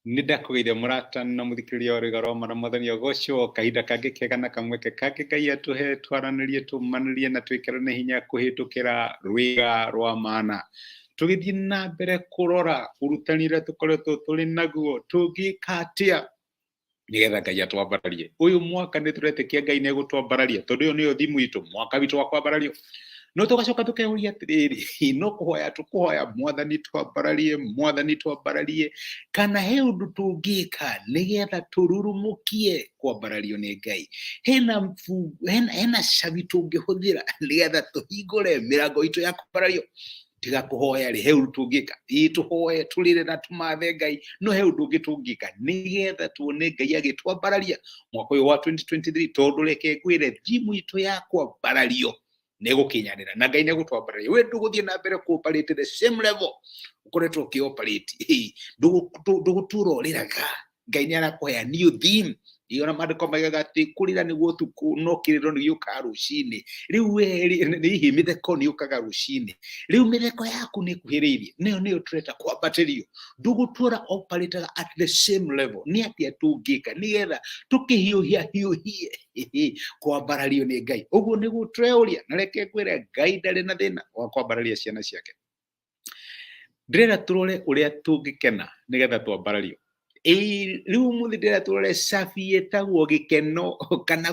Nĩ ndakũgeithia mũrata na mũthikĩrĩria wa Rwĩga rwa Ma na Mwathani agocwo. Kahinda kangĩ kega na kamweke kangĩ Ngai atũhe twaranĩrie, tũmanĩrie na twĩkĩrane hinya kũhĩtũkĩra Rwĩga rwa Mana. Tũgĩthiĩ na mbere kũrora ũrutani ũrĩa tũkoretwo tũrĩ naguo, tũngĩka atĩa nĩgetha Ngai atwambararie. Ũyũ mwaka nĩ tũretĩkia Ngai nĩ egũtwambararia tondũ ĩyo nĩyo thimu itũ, mwaka witũ wa kwambarario. No tũgacoka tũkeuria atĩrĩrĩ, no kũhoya tũkũhoya Mwathani twambararie, Mwathani twambararie, kana he ũndũ tũngĩka nĩgetha tũrurumũkie kwambarario nĩ Ngai. Hena hena cabi tũngĩhũthĩra nĩgetha tũhingũre mĩrango itũ ya kwambarario. Tiga kũhoya rĩ, he ũndũ tũngĩka? Ĩĩ, tũhoye, tũrĩre na tũmathe Ngai, no he ũndũ ũngĩ tũngĩka nĩgetha tuone Ngai agĩtwambararia mwaka ũyũ wa 2023? Tondũ reke ngwĩre, thimu itũ ya kwambarario nĩ gũkinyanĩra na Ngai nĩ egũtwambararia. We ndũgũthiĩ na mbere kũ operate the same level ũkoretwo ũkĩ operate, ndũgũtũra ũrĩraga. Ngai nĩ arakũhea new theme. Ona maandĩko maigaga atĩ kũrĩra nĩ ũtukũ no kĩrĩro nĩ gĩũkaga rũcinĩ. Rĩu we nĩ hihi mĩtheko nĩ yũkaga rũcinĩ. Rĩu mĩtheko yaku nĩ ĩkuhĩrĩirie, nayo nĩyo tũreta kwambatĩrio. Ndũgũtũra operataga at the same level. Nĩ atĩa tũngĩka nĩgetha tũkĩhiũhia hiũhie kwambarario nĩ Ngai? Ũguo nĩguo tũreũria. Na reke ngwĩre, Ngai ndarĩ na thĩna wa kwambararia ciana ciake. Ndĩrenda tũrore ũrĩa tũngĩkena nĩgetha twambarario. Ĩĩ, rĩu ũmũthĩ ndĩrenda tũrore cabi ĩtagwo gĩkeno kana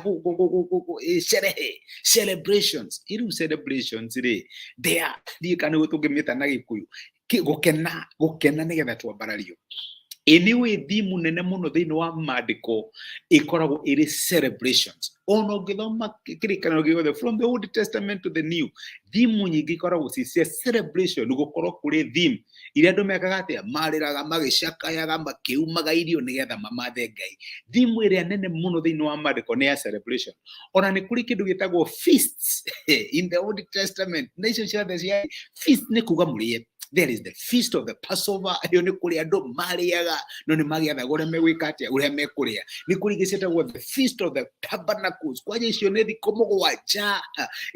sherehe, celebrations. Ĩ rĩu celebrations rĩ, ndĩa ndiũĩ kana nĩguo tũngĩmĩta na Gĩkũyũ, gũkena, gũkena nĩgetha twambarario. Ĩ nĩ ũĩ thimu nene mũno thĩinĩ wa maandĩko ĩkoragwo ĩrĩ celebrations. Ona ũngĩthoma Kĩrĩkanĩro gĩothe from the Old Testament to the New, thimu nyingĩ ikoragwo ci cia celebration. Gũkorwo kũrĩ theme iria andũ mekaga atĩa? Marĩraga, magĩcakayaga, makĩumaga irio nĩgetha mamathe Ngai. Thimu ĩrĩa nene mũno thĩinĩ wa maandĩko nĩ ya celebration. Ona nĩ kũrĩ kĩndũ gĩtagwo feasts in the Old Testament, na icio ciothe cia feast nĩ kuga mũrĩe. There is the feast of the Passover, ĩyo nĩ kũrĩa andũ marĩaga, no nĩ magĩathaga ũrĩa megwĩka atĩa, ũrĩa mekũrĩa. Nĩ kũrĩ ingĩ ciĩtagwo the Feast of the Tabernacles, kwanja icio nĩ thikũ 7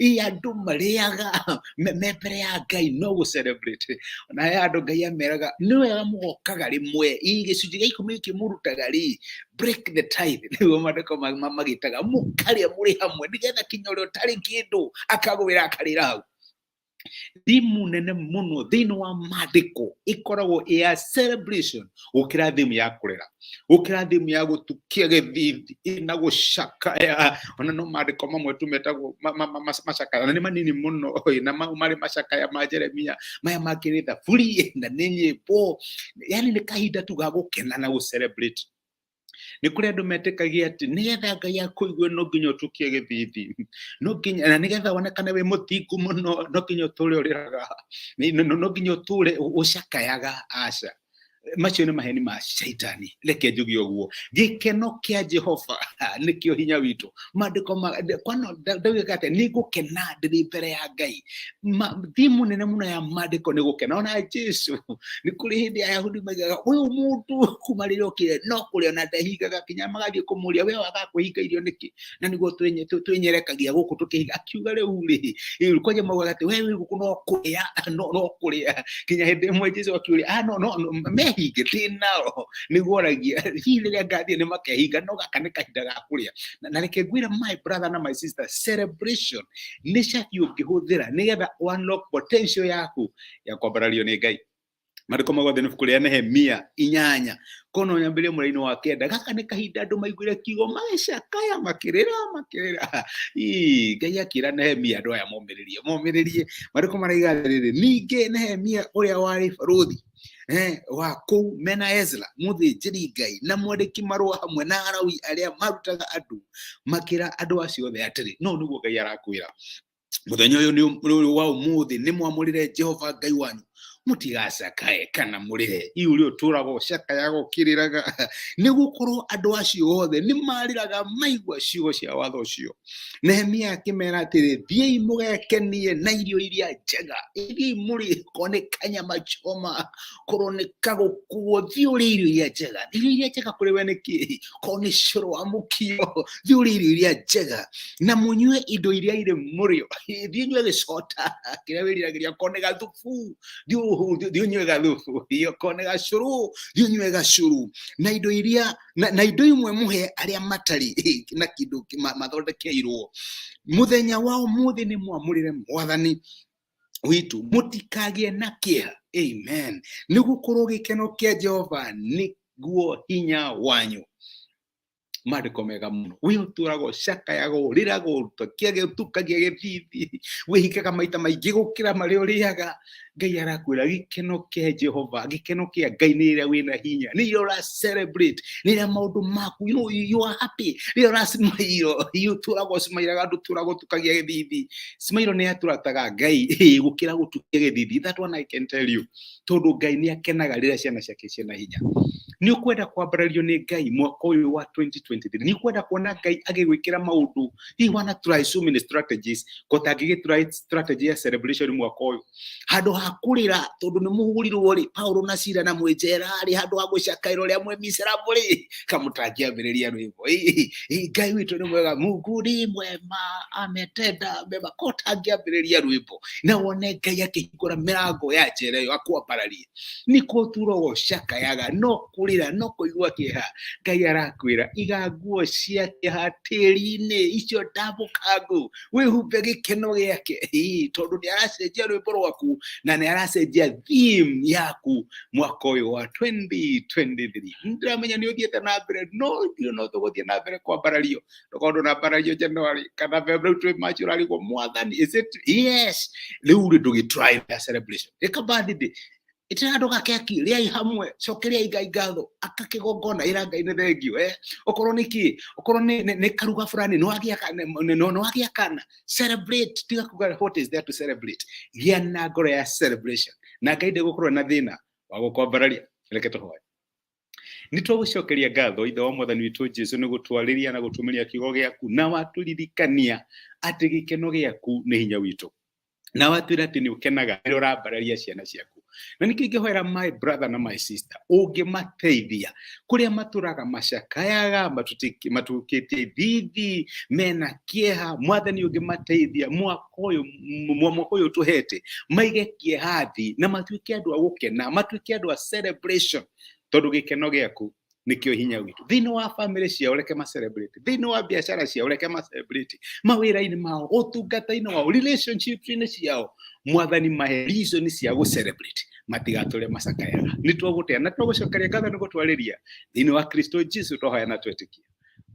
ĩ andũ marĩaga me mbere ya Ngai no gũ celebrate. Na he andũ Ngai ameraga nĩ wega mũgokaga rĩmwe, ĩ gĩcunjĩ gĩa 10 gĩkĩ mũrutaga rĩ, break the tithe nĩguo maandĩko magĩtaga, mũkarĩa mũrĩ hamwe nĩgetha kinya ũrĩa ũtarĩ kĩndũ akagwĩra akarĩra hau. Thimu nene mũno thĩinĩ wa maandĩko ĩkoragwo ĩ ya celebration gũkĩra thimu ya kũrĩra, gũkĩra thimu ya gũtukia gĩthithi na gũcakaya. Ona no maandĩko mamwe tu metagwo macakaya, na nĩ manini mũno, na mau marĩ macakaya ma Jeremia, maya mangĩ nĩ thaburi na nĩ nyĩmbo. Yani nĩ kahinda tu ga gũkena na gũ celebrate. Nĩ kũrĩ andũ metĩkagia atĩ nĩgetha Ngai akũigue no nginya ũtukie gĩthithi, no nginya, na nĩgetha wonekane wĩ mũthingu mũno no nginya ũtũre ũrĩraga, no nginya ũtũre ũcakayaga. Aca, macio nĩ maheni ma Shaitani. Reke njuge ũguo, gĩkeno kĩa Jehova nĩkĩo hinya witũ. Maandĩko kwano ndaugaga atĩ nĩ ngũkena ndĩrĩ mbere ya Ngai. Thimu nene mũno ya maandĩko nĩ gũkena. Ona Jesu, nĩ kũrĩ hĩndĩ Ayahudi maigaga ũyũ mũndũ kuma rĩrĩa okire no kũrĩa na ndahingaga, kinya magathiĩ kũmũria, we waga kwĩhinga irio nĩkĩ? Na nĩguo twĩnyerekagia gũkũ tũkĩhinga. Akiuga rĩu rĩ, kwanja maugaga atĩ we wĩ gũkũ no kũrĩa, no kũrĩa. Kinya hĩndĩ ĩmwe Jesu akiũria, ah, no no no mehinge ndĩ nao? Nĩguo oragia, hihi rĩrĩa ngathiĩ nĩ makehinga? No gaka nĩ kahinda ga kũrĩa. Na reke ngwĩre, my brother na my sister, celebration nĩ cabi ũngĩhũthĩra nĩgetha unlock potential yaku ya kwambarario nĩ Ngai. Maandĩko mothe nĩ ibuku rĩa Nehemia 8 kono nyambĩrĩrie mũraini wa 9. Gaka nĩ kahinda andũ maiguire kiugo, magĩcakaya, makĩrĩra, makĩrĩra. Ii, Ngai akĩra Nehemia andũ aya momĩrĩrie, momĩrĩrie. Maandĩko maraiga atĩrĩrĩ, ningĩ Nehemia ũrĩa warĩ barũthi wa kũu mena Ezra mũthĩnjĩri Ngai na mwandĩki marũa hamwe na Alawi arĩa marutaga andũ makĩra andũ acio othe atĩrĩ, no nĩguo Ngai arakwĩra, mũthenya ũyũ nĩ wa ũmũthĩ nĩ mwamũrĩre Jehova Ngai wanyu, mũtigacakae kana mũrĩre. Iu ũrĩa ũtũraga ũcakayaga ũkĩrĩraga, nĩ gũkorwo andũ acio othe nĩ marĩraga maigua ciugo cia watho ũcio. Nehemia akĩmera atĩrĩ, thiĩi mũgekenie na irio iria njega, thiĩi mũrĩe, korwo nĩ kanyama choma, korwo nĩ kagũkuo, thiĩ ũrĩe irio iria njega. Irio iria njega kũrĩ we nĩ kĩĩ? Korwo nĩ cũrũ wa mũkio, thiĩ ũrĩe irio iria njega na mũnyue indo iria irĩ mũrĩo. Thiĩ nyue gĩcota kĩrĩa wĩriragĩria, korwo nĩ gathubu, thiĩ Thiĩ ũnyue gathubu, okorwo nĩ gacũrũ, thiĩ ũnyue gacũrũ. Na indo iria na indo imwe mũhe arĩa matarĩ na kĩndũ mathondekeirwo. Mũthenya wa ũmũthĩ nĩ mwamũrĩre Mwathani witũ, mũtikagĩe na kĩeha. Amen. Nĩ gũkorwo gĩkeno kĩa Jehova nĩguo hinya wanyu. Maandĩko mega mũno. We ũtũraga ũcakayaga, ũrĩraga, ũtũkagia ũtukagia gĩthithi, wĩhikaga maita maingĩ gũkĩra marĩa ũrĩaga. Ngai arakwĩra gĩkeno kĩa Jehova, gĩkeno kĩa Ngai nĩ rĩrĩa wĩna hinya, nĩ rĩrĩa ũra celebrate, nĩ rĩrĩa maũndũ maku, you know, you are happy, rĩrĩa ũra smile, ũtũraga ũsmilaga, ndũtũraga ũtukagia gĩthithi. Smile nĩ yatũrataga Ngai gũkĩra gũtukia gĩthithi. That one I can tell you. Tondũ Ngai nĩ akenaga rĩrĩa ciana ciake ciĩna hinya. Nĩ ũkwenda kwambarario nĩ Ngai mwaka ũyũ wa 2023? Nĩ ũkwenda kuona Ngai agĩgwĩkĩra maũndũ? Hihi wana try so many strategies, ko tangĩgĩ try strategy ya celebration mwaka ũyũ handũ ha kũrĩra tondũ nĩ mũhũrirwo rĩ, Paulo na Sila na mwĩ njera rĩ, handũ ha gũcakaĩra ũrĩa mwĩ miserable rĩ, kamũtangĩambĩrĩria rwĩmbo, "Ngai witũ nĩ mwega, Mungu ni mwema, ametenda mema," ko tangĩambĩrĩria rwĩmbo na wone Ngai akĩhingũra mĩrango ya njera ĩyo akwambararie. Nĩkuo ũtũraga ũcakayaga, no kũrĩra, no kũigua kĩeha. Ngai arakwĩra iga nguo cia kĩeha tĩri-inĩ icio ndambũkangu, wĩhumbe gĩkeno gĩake. Ĩĩ, tondũ nĩ aracenjia rwĩmbo rwaku na nĩ aracenjia theme yaku mwaka ũyũ wa 2023. Ndĩramenya nĩ ũthiĩte na mbere, no ithuĩ no tũgũthiĩ na mbere kwambarario. Tokorwo ndũnambarario January kana February, twĩ March, ũrarigwo, "Mwathani, is it?" Yes, rĩu rĩ ndũgĩ try ya celebration, ĩka birthday, ĩtĩra andũ gakeki, rĩai hamwe, cokeriai Ngai ngatho, aka kĩgongona, ĩra Ngai nĩ thengio. Okorwo nĩ kĩ, okorwo nĩ karuga fulani, nĩ wagĩa kana, celebrate. Tiga kuga, "What is there to celebrate?" Gĩa na ngoro ya celebration na Ngai ndegũkorwo na thĩna wa gũkwambararia. Reke tũhoe. Nĩ twagũcokeria ngatho, Ithe wa Mwathani witũ Jesu, nĩ gũtwarĩria na gũtũmĩria kiugo gĩaku, na watũririkania atĩ gĩkeno gĩaku nĩ hinya witũ, na watwĩra atĩ nĩ ũkenaga rĩrĩa ũrambararia ciana ciaku. Na nĩkĩo ingĩhoera my brother na my sister, ũngĩmateithia kũrĩa matũraga macakayaga, matukĩtie ithithi, mena kĩeha. Mwathani, ũngĩmateithia mwaka ũyũ tũhete, maige kĩeha thĩ na matuĩke andũ a gũkena, matuĩke andũ a celebration, tondũ gĩkeno gĩaku nĩkĩo hinya witũ. Thĩinĩ wa family ciao, reke ma celebrate. Thĩinĩ wa biacara ciao, reke ma celebrate. Mawĩra-inĩ mao, ũtungata-inĩ wao, relationship-inĩ ciao, Mwathani, mahe reason cia gũ celebrate, matigatũre macakayaga. Nĩ twagũtea na twagũcokeria ngatho nĩ gũtwarĩria. Thĩinĩ wa Kristo Jesu twahoya na twetĩkia,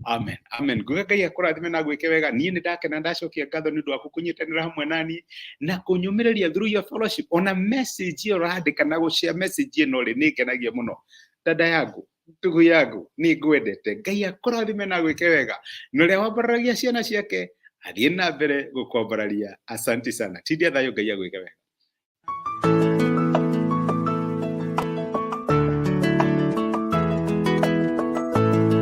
amen, amen. Nguga Ngai akũrathime na gwĩke wega. Niĩ nĩ ndakena, ndacokia ngatho nĩ ũndũ waku kũnyitanĩra hamwe nani na kũnyũmĩrĩria through your fellowship, ona message ĩyo ũrandĩka na gũshare message ĩno rĩ, nĩ ngenagia mũno. Dada yangu, ndugu yangu, nĩ ngwendete. Ngai akũrathime na gwĩke wega, na ũrĩa wambararagia ciana ciake athiĩ na mbere gũkwambararia. Asante sana, tindia thayũ, Ngai agwĩke wega.